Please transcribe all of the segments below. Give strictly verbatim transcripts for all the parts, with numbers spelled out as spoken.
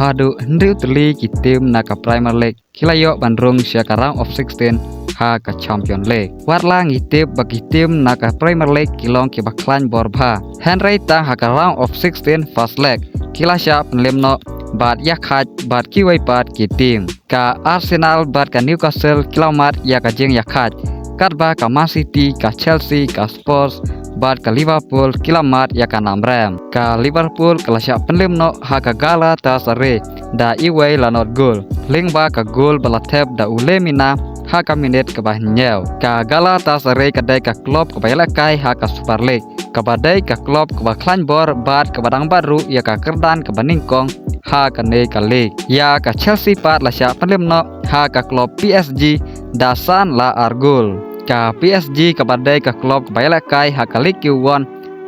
Haduh hynriew tylli ki team na ka Premier League ki la ïoh ban rung sha ka round of sixteen ha ka Champion League. Wat la ngi tip ba ki team na ka Premier League ki long kiba khlaiñ bor bha, hynrei tang ha ka round of sixteen first leg ki la shah pynlem noh bad ïakhaid bad kiwei pat ki team. Ka Arsenal bad ka Newcastle ki la mad ïa ka jingïakhaid, katba ka Man City, ka Chelsea, ka Spurs bad ka Liverpool ki la mad ïa ka namrem. Ka Liverpool ka la shah pynlem noh ha ka Galatasaray da iwei la nod gol, lyngba ka gol ba la thep da u Lemina ha ka minit kaba hynñiew. Ka Galatasaray ka dei ka klub kaba ïalehkai ha ka Super League, kaba dei ka klub kaba khlaiñ bor bad kaba dang bat ruh ïa ka kyrdan kaba nyngkong ha kane ka league. Ïa ka Chelsea pat la shah pynlem noh ha ka klub P S G da san la ar gol. Ka P S G kaba dei ka klub kaba ïalehkai ha ka Ligue one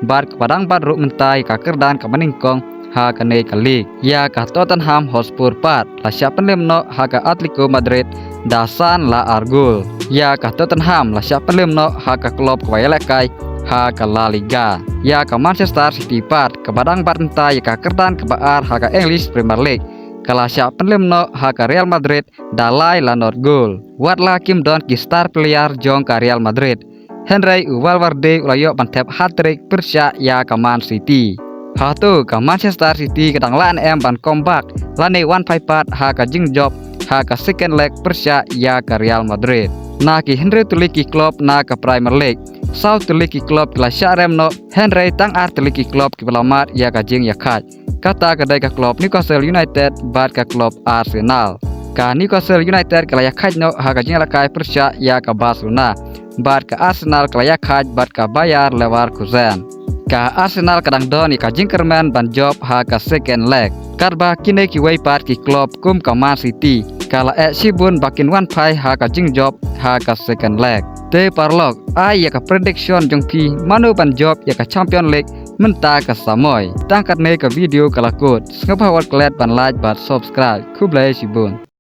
bad kaba dang bat ruh mynta ïa ka kyrdan kaba nyngkong ha kane ka league. Ïa ka Tottenham Hotspur pat la shah pynlem noh ha ka Atletico Madrid da san la ar gol. Ïa ka Tottenham la shah pynlem noh ha ka klub kaba ïalehkai ha ka La Liga. Ïa ka Manchester City pat kaba dang bat mynta ïa ka kyrdan kaba ar ha ka English Premier League, ka la shah pynlem noh ha ka Real Madrid da lai la nod gol. Wat la kim don ki star player jong ka Real Madrid, hynrei u Valverde u la ïoh ban thep hat-trick pyrshah ïa ka Man City. Hato ka Manchester City ka dang lah ne em ban comeback lane wan phai pat ha ka jingjop ha ka second leg pyrshah ïa ka Real Madrid? Na ki hynriew tylli ki klub na ka Premier League, saw tylli ki klub ki la shah rem noh, hynrei tang ar tylli ki klub kiba la mad ïa ka jingïakhaid. Kata ka dei ka klub Newcastle United bad ka klub Arsenal. Ka Newcastle United ka la ïakhaid noh ha ka jingïalehkai pyrshah ïa ka Barcelona, bad ka Arsenal ka la ïakhaid bad ka Bayer Leverkusen. Ka Arsenal ka dang don ïa ka jingkyrmen ban jop ha ka second leg. Katba kine kiwei pat ki klub kum ka Man City ka la eh shibun ba kin wan phai ha ka jingjop ha ka second leg. Te paralok, ai ïa ka prediction jong phi, mano ban jop ïa ka Champion League mynta ka samoi? Tang katne ka video ka la kut. Sngewbha wat klet ban like bad subscribe. Khublei shibun.